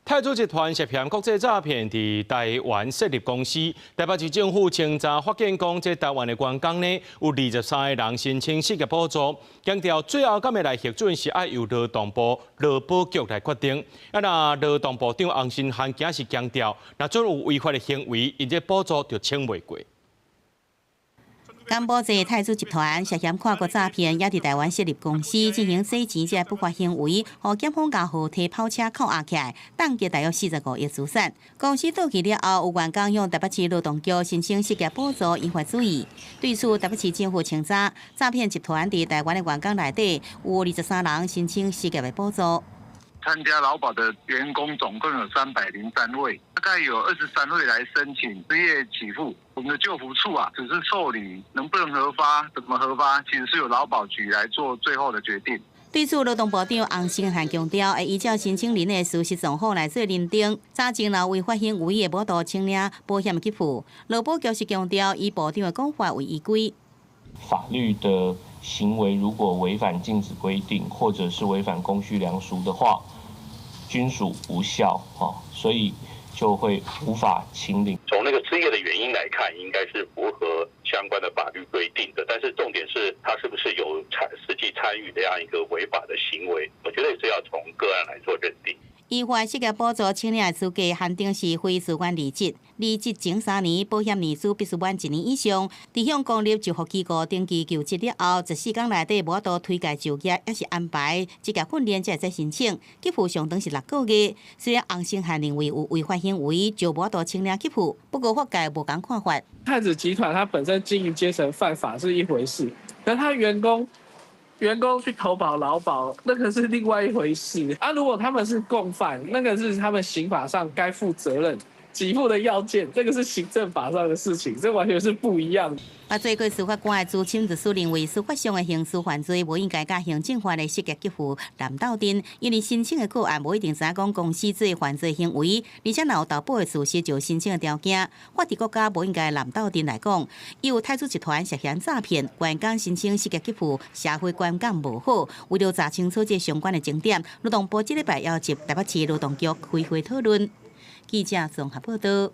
太子集團涉嫌國際詐騙，佇台灣設立公司。台北市政府清查發現講，這台灣的員工呢，有23個人申請失業補助，強調最後敢會來核准是愛由勞動部勞保局來決定。啊，若勞動部長洪申翰今是強調，若準有違法的行為，𪜶這補助就請袂過。柬埔寨太子集團涉嫌跨國詐騙，也佇台灣設立公司進行洗錢這不法行為，予檢方共號提跑車扣押起來，凍結大約45億資產。公司倒去了後，有員工向台北市勞動局申請失業補助，引發注意。對此，台北市政府清查詐騙集團佇台灣的員工內底有23人申請失業的補助。參加勞保的員工總共有303位，大概有23位來申請失業給付。我們的就服處啊，只是受理，能不能核發，怎麼核發，其實是由勞保局來做最後的決定。對此，勞動部長洪申翰強調，會依照申請人的事實狀況來做認定。查證若違法行為會無法度請領保險給付。勞保局是強調，以部長的講法為依歸。法律的行為如果違反禁止規定，或者是違反公序良俗的話，均屬無效，所以就會無法請領。從那個失業的原因來看，應該是符合相關的法律規定的。但是重點是，他是不是有參實際參與這樣一個違法的行為？我覺得也是要從個案來做認定。依法失業補助請領的資格限定是非自願離職，離職前3年保險年資必須滿一年以上，佇向公立就服機構登記求職了後，14天內底無法度推介就業，抑是安排職業訓練，才會使申請。給付上長是6個月。雖然洪申翰認為有違法行為，就無法度請領給付，不過法界無仝看法。太子集團它本身經營階層犯法是一回事，但他員工去投保勞保，那個是另外一回事啊。如果他們是共犯，那個是他們刑法上該負責任、給付的要件，這個是行政法上的事情，這完全是不一樣。啊，做過司法官的資深律師認為，司法上的刑事犯罪無應該佮行政法的失業給付攬鬥陣，因為申請的個案無一定知影講公司做犯罪行為，而且若有投保的事實就申請的條件，法治國家無應該攬鬥陣來講。有太子集團涉嫌詐騙，員工申請失業給付，社會觀感無好，為著查清楚這相關的爭點，勞動部這禮拜邀集台北市勞動局開會討論。記者綜合報道。